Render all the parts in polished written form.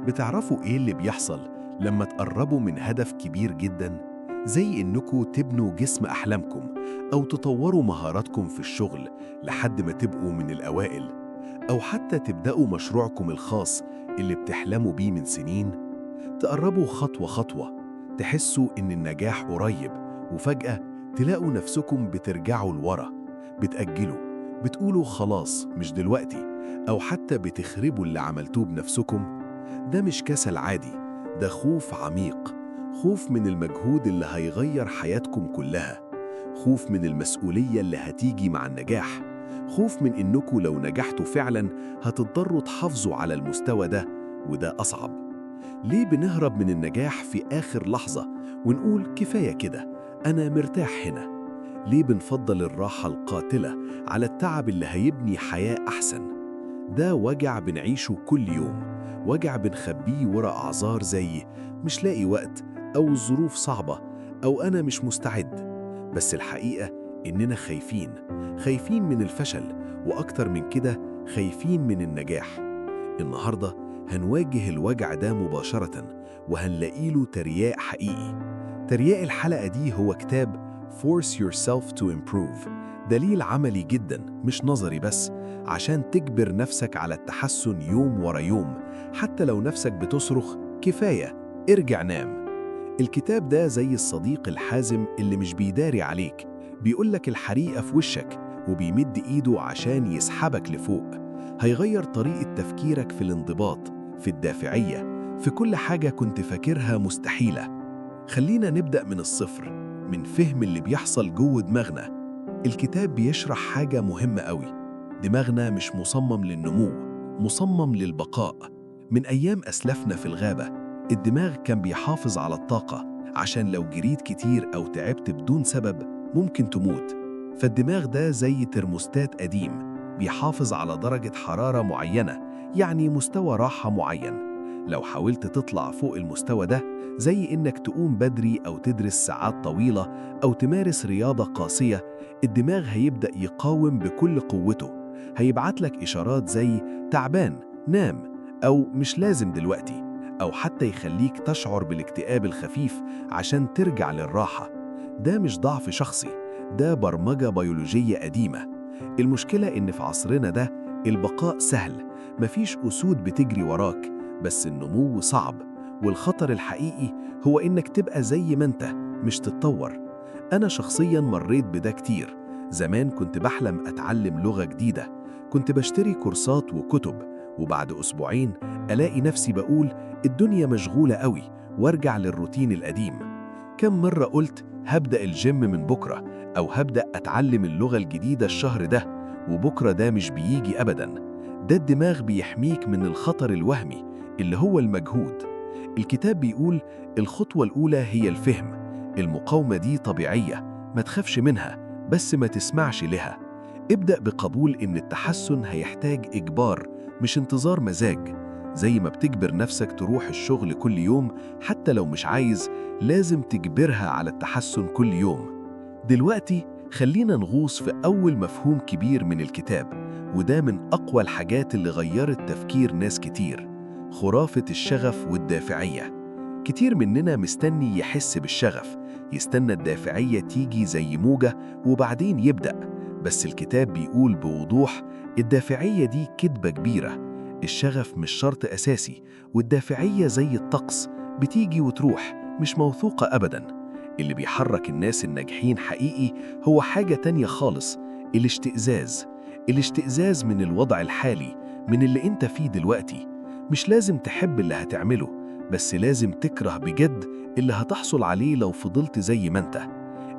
بتعرفوا إيه اللي بيحصل لما تقربوا من هدف كبير جداً؟ زي إنكوا تبنوا جسم أحلامكم أو تطوروا مهاراتكم في الشغل لحد ما تبقوا من الأوائل، أو حتى تبدأوا مشروعكم الخاص اللي بتحلموا بيه من سنين. تقربوا خطوة خطوة، تحسوا إن النجاح قريب، وفجأة تلاقوا نفسكم بترجعوا لورا، بتأجلوا، بتقولوا خلاص مش دلوقتي، أو حتى بتخربوا اللي عملتوه بنفسكم. ده مش كسل عادي، ده خوف عميق، خوف من المجهود اللي هيغير حياتكم كلها، خوف من المسؤولية اللي هتيجي مع النجاح، خوف من إنكم لو نجحتوا فعلا هتضطروا تحافظوا على المستوى ده، وده أصعب. ليه بنهرب من النجاح في آخر لحظة ونقول كفاية كده، أنا مرتاح هنا؟ ليه بنفضل الراحة القاتلة على التعب اللي هيبني حياة أحسن؟ ده وجع بنعيشه كل يوم، وجع بنخبيه ورا أعذار زي مش لاقي وقت، أو الظروف صعبة، أو أنا مش مستعد. بس الحقيقة إننا خايفين، خايفين من الفشل، وأكتر من كده خايفين من النجاح. النهاردة هنواجه الوجع ده مباشرة، وهنلاقي له ترياق حقيقي. ترياق الحلقة دي هو كتاب Force Yourself to Improve، دليل عملي جدا مش نظري بس، عشان تجبر نفسك على التحسن يوم ورا يوم، حتى لو نفسك بتصرخ كفاية ارجع نام. الكتاب ده زي الصديق الحازم اللي مش بيداري عليك، بيقولك الحريقة في وشك وبيمد إيده عشان يسحبك لفوق. هيغير طريقة تفكيرك في الانضباط، في الدافعية، في كل حاجة كنت فاكرها مستحيلة. خلينا نبدأ من الصفر، من فهم اللي بيحصل جوه دماغنا. الكتاب بيشرح حاجة مهمة قوي: دماغنا مش مصمم للنمو، مصمم للبقاء. من أيام أسلافنا في الغابة، الدماغ كان بيحافظ على الطاقة، عشان لو جريت كتير أو تعبت بدون سبب ممكن تموت. فالدماغ ده زي ترموستات قديم، بيحافظ على درجة حرارة معينة، يعني مستوى راحة معين. لو حاولت تطلع فوق المستوى ده، زي إنك تقوم بدري أو تدرس ساعات طويلة أو تمارس رياضة قاسية، الدماغ هيبدأ يقاوم بكل قوته. هيبعت لك إشارات زي تعبان، نام، أو مش لازم دلوقتي، أو حتى يخليك تشعر بالاكتئاب الخفيف عشان ترجع للراحة. ده مش ضعف شخصي، ده برمجة بيولوجية قديمة. المشكلة إن في عصرنا ده البقاء سهل، مفيش أسود بتجري وراك، بس النمو صعب. والخطر الحقيقي هو إنك تبقى زي ما أنت، مش تتطور. أنا شخصياً مريت بده كتير. زمان كنت بحلم أتعلم لغة جديدة، كنت بشتري كورسات وكتب، وبعد أسبوعين ألاقي نفسي بقول الدنيا مشغولة قوي، وارجع للروتين القديم. كم مرة قلت هبدأ الجيم من بكرة، أو هبدأ أتعلم اللغة الجديدة الشهر ده، وبكرة ده مش بيجي أبداً. ده الدماغ بيحميك من الخطر الوهمي اللي هو المجهود. الكتاب بيقول الخطوة الأولى هي الفهم. المقاومة دي طبيعية، ما تخافش منها، بس ما تسمعش لها. ابدأ بقبول إن التحسن هيحتاج إجبار، مش انتظار مزاج. زي ما بتجبر نفسك تروح الشغل كل يوم حتى لو مش عايز، لازم تجبرها على التحسن كل يوم. دلوقتي خلينا نغوص في أول مفهوم كبير من الكتاب، وده من أقوى الحاجات اللي غيرت تفكير ناس كتير: خرافة الشغف والدافعية. كتير مننا مستني يحس بالشغف، يستنى الدافعية تيجي زي موجة وبعدين يبدأ. بس الكتاب بيقول بوضوح الدافعية دي كدبة كبيرة. الشغف مش شرط أساسي، والدافعية زي الطقس، بتيجي وتروح، مش موثوقة أبداً. اللي بيحرك الناس الناجحين حقيقي هو حاجة تانية خالص: الاشتئزاز. الاشتئزاز من الوضع الحالي، من اللي انت فيه دلوقتي. مش لازم تحب اللي هتعمله، بس لازم تكره بجد اللي هتحصل عليه لو فضلت زي ما انت.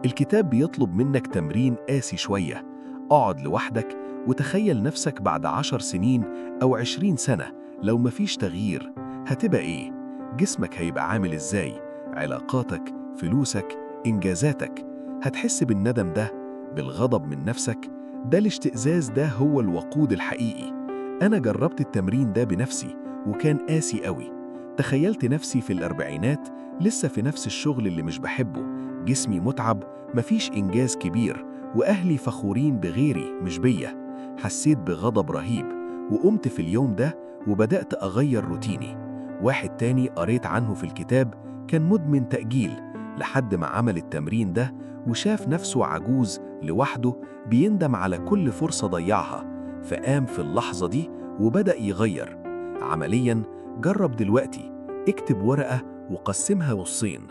الكتاب بيطلب منك تمرين قاسي شوية: اقعد لوحدك وتخيل نفسك بعد 10 سنين أو 20 سنة لو مفيش تغيير، هتبقى إيه؟ جسمك هيبقى عامل إزاي؟ علاقاتك، فلوسك، إنجازاتك؟ هتحس بالندم ده؟ بالغضب من نفسك؟ ده الاشتئزاز، ده هو الوقود الحقيقي. أنا جربت التمرين ده بنفسي وكان قاسي قوي. تخيلت نفسي في الأربعينات لسه في نفس الشغل اللي مش بحبه، جسمي متعب، مفيش إنجاز كبير، وأهلي فخورين بغيري مش بيا. حسيت بغضب رهيب، وقمت في اليوم ده وبدأت أغير روتيني. واحد تاني قريت عنه في الكتاب كان مدمن تأجيل لحد ما عمل التمرين ده وشاف نفسه عجوز لوحده بيندم على كل فرصة ضيعها، فقام في اللحظة دي وبدأ يغير. عملياً جرب دلوقتي، اكتب ورقة وقسمها نصين،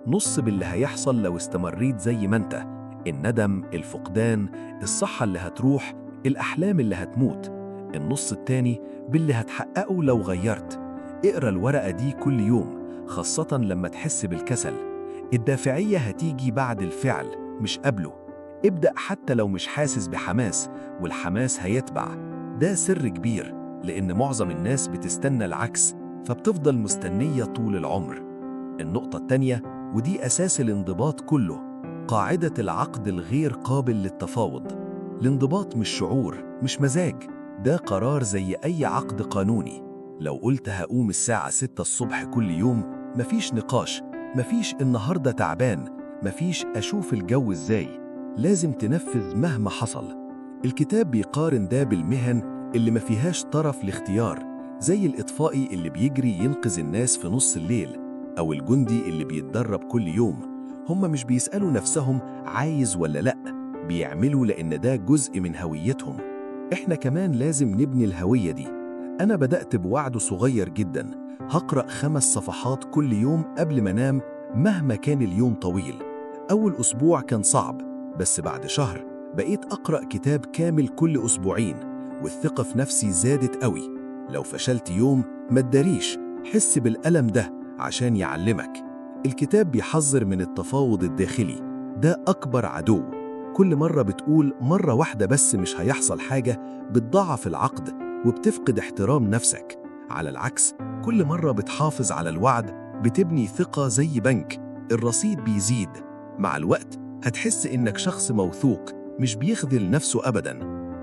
نص باللي هيحصل لو استمريت زي ما انت، الندم، الفقدان، الصحة اللي هتروح، الأحلام اللي هتموت. النص التاني باللي هتحققه لو غيرت. اقرأ الورقة دي كل يوم، خاصة لما تحس بالكسل. الدافعية هتيجي بعد الفعل مش قبله. ابدأ حتى لو مش حاسس بحماس، والحماس هيتبع. ده سر كبير، لأن معظم الناس بتستنى العكس، فبتفضل مستنية طول العمر. النقطة التانية، ودي أساس الانضباط كله، قاعدة العقد الغير قابل للتفاوض. الانضباط مش شعور، مش مزاج، ده قرار زي أي عقد قانوني. لو قلت هقوم الساعة 6 الصبح كل يوم، مفيش نقاش، مفيش النهاردة تعبان، مفيش أشوف الجو إزاي. لازم تنفذ مهما حصل. الكتاب بيقارن ده بالمهن اللي ما فيهاش طرف الاختيار، زي الإطفائي اللي بيجري ينقذ الناس في نص الليل، أو الجندي اللي بيتدرب كل يوم. هم مش بيسألوا نفسهم عايز ولا لأ، بيعملوا لأن ده جزء من هويتهم. إحنا كمان لازم نبني الهوية دي. أنا بدأت بوعد صغير جدا، هقرأ 5 صفحات كل يوم قبل ما أنام مهما كان اليوم طويل. أول أسبوع كان صعب، بس بعد شهر بقيت أقرأ كتاب كامل كل أسبوعين، والثقة في نفسي زادت قوي. لو فشلت يوم ما تداريش، حس بالألم ده عشان يعلمك. الكتاب بيحذر من التفاوض الداخلي، ده أكبر عدو. كل مرة بتقول مرة واحدة بس مش هيحصل حاجة، بتضعف العقد وبتفقد احترام نفسك. على العكس، كل مرة بتحافظ على الوعد بتبني ثقة زي بنك، الرصيد بيزيد. مع الوقت هتحس إنك شخص موثوق مش بيخذل نفسه أبداً.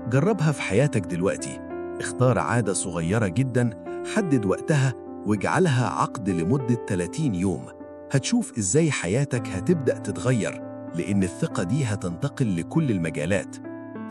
جربها في حياتك دلوقتي. اختار عادة صغيرة جداً، حدد وقتها واجعلها عقد لمدة 30 يوم. هتشوف إزاي حياتك هتبدأ تتغير، لأن الثقة دي هتنتقل لكل المجالات.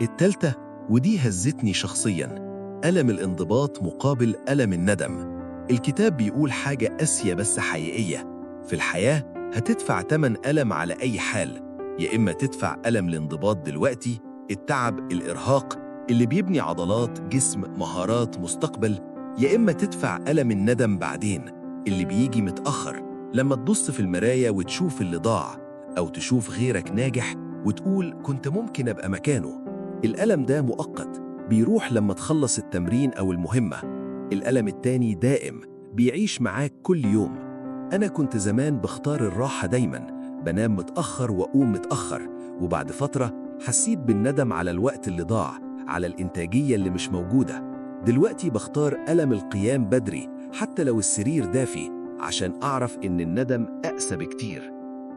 التالتة، ودي هزتني شخصياً، ألم الانضباط مقابل ألم الندم. الكتاب بيقول حاجة قاسية بس حقيقية، في الحياة هتدفع تمن ألم على أي حال. يا إما تدفع ألم الانضباط دلوقتي، التعب، الإرهاق اللي بيبني عضلات، جسم، مهارات، مستقبل، يا إما تدفع ألم الندم بعدين اللي بيجي متأخر، لما تبص في المراية وتشوف اللي ضاع، أو تشوف غيرك ناجح وتقول كنت ممكن أبقى مكانه. الألم ده مؤقت، بيروح لما تخلص التمرين أو المهمة. الألم التاني دائم، بيعيش معاك كل يوم. أنا كنت زمان بختار الراحة دايماً، بنام متأخر وأقوم متأخر، وبعد فترة حسيت بالندم على الوقت اللي ضاع، على الإنتاجية اللي مش موجودة. دلوقتي بختار ألم القيام بدري حتى لو السرير دافي، عشان أعرف إن الندم أقسى بكتير.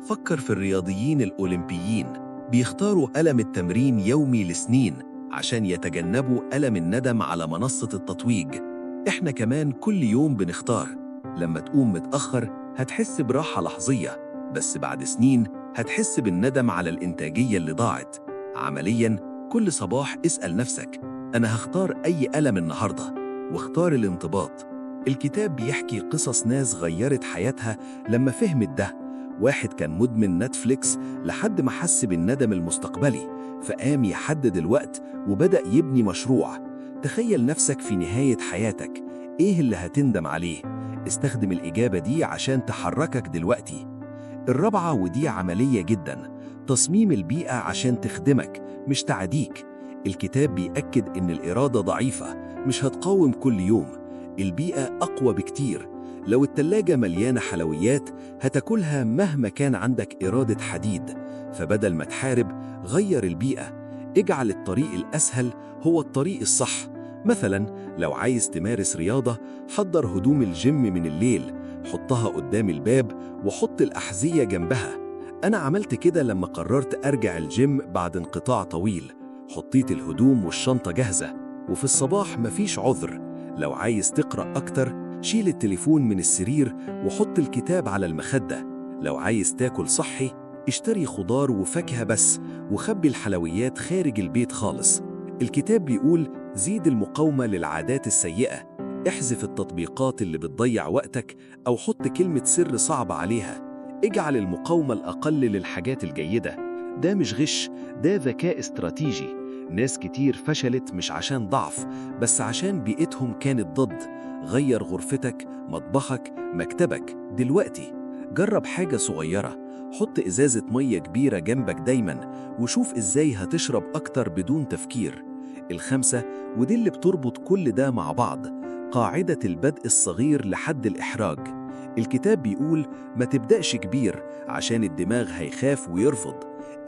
فكر في الرياضيين الأولمبيين، بيختاروا ألم التمرين يومي لسنين عشان يتجنبوا ألم الندم على منصة التتويج. إحنا كمان كل يوم بنختار. لما تقوم متأخر هتحس براحة لحظية، بس بعد سنين هتحس بالندم على الإنتاجية اللي ضاعت. عملياً كل صباح اسأل نفسك، أنا هختار أي ألم النهاردة؟ واختار الانضباط. الكتاب بيحكي قصص ناس غيرت حياتها لما فهمت ده. واحد كان مدمن نتفليكس لحد ما حس بالندم المستقبلي، فقام يحدد الوقت وبدأ يبني مشروع. تخيل نفسك في نهاية حياتك، إيه اللي هتندم عليه؟ استخدم الإجابة دي عشان تحركك دلوقتي. الرابعة، ودي عملية جدا، تصميم البيئة عشان تخدمك مش تعديك. الكتاب بيأكد إن الإرادة ضعيفة، مش هتقاوم كل يوم. البيئة أقوى بكتير. لو التلاجة مليانة حلويات هتاكلها مهما كان عندك إرادة حديد. فبدل ما تحارب، غير البيئة. اجعل الطريق الأسهل هو الطريق الصح. مثلا لو عايز تمارس رياضة، حضر هدوم الجيم من الليل، حطها قدام الباب وحط الأحذية جنبها. أنا عملت كده لما قررت أرجع الجيم بعد انقطاع طويل. حطيت الهدوم والشنطة جاهزة، وفي الصباح مفيش عذر. لو عايز تقرأ أكتر، شيل التليفون من السرير وحط الكتاب على المخدة. لو عايز تاكل صحي، اشتري خضار وفاكهة بس، وخبي الحلويات خارج البيت خالص. الكتاب بيقول زيد المقاومة للعادات السيئة. احذف التطبيقات اللي بتضيع وقتك أو حط كلمة سر صعبة عليها. اجعل المقاومة الأقل للحاجات الجيدة. ده مش غش، ده ذكاء استراتيجي. ناس كتير فشلت مش عشان ضعف، بس عشان بيئتهم كانت ضد. غير غرفتك، مطبخك، مكتبك دلوقتي. جرب حاجة صغيرة، حط إزازة مية كبيرة جنبك دايما وشوف إزاي هتشرب أكتر بدون تفكير. الخامسة، ودي اللي بتربط كل ده مع بعض، قاعدة البدء الصغير لحد الإحراج. الكتاب بيقول ما تبدأش كبير عشان الدماغ هيخاف ويرفض.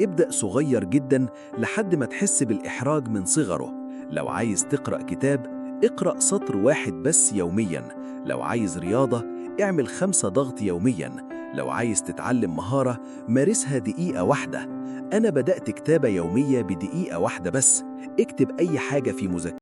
ابدأ صغير جدا لحد ما تحس بالإحراج من صغره. لو عايز تقرأ كتاب، اقرأ سطر واحد بس يوميا. لو عايز رياضة، اعمل 5 ضغط يوميا. لو عايز تتعلم مهارة، مارسها دقيقة واحدة. أنا بدأت كتابة يومية بدقيقة واحدة بس. اكتب أي حاجة في مذكرة.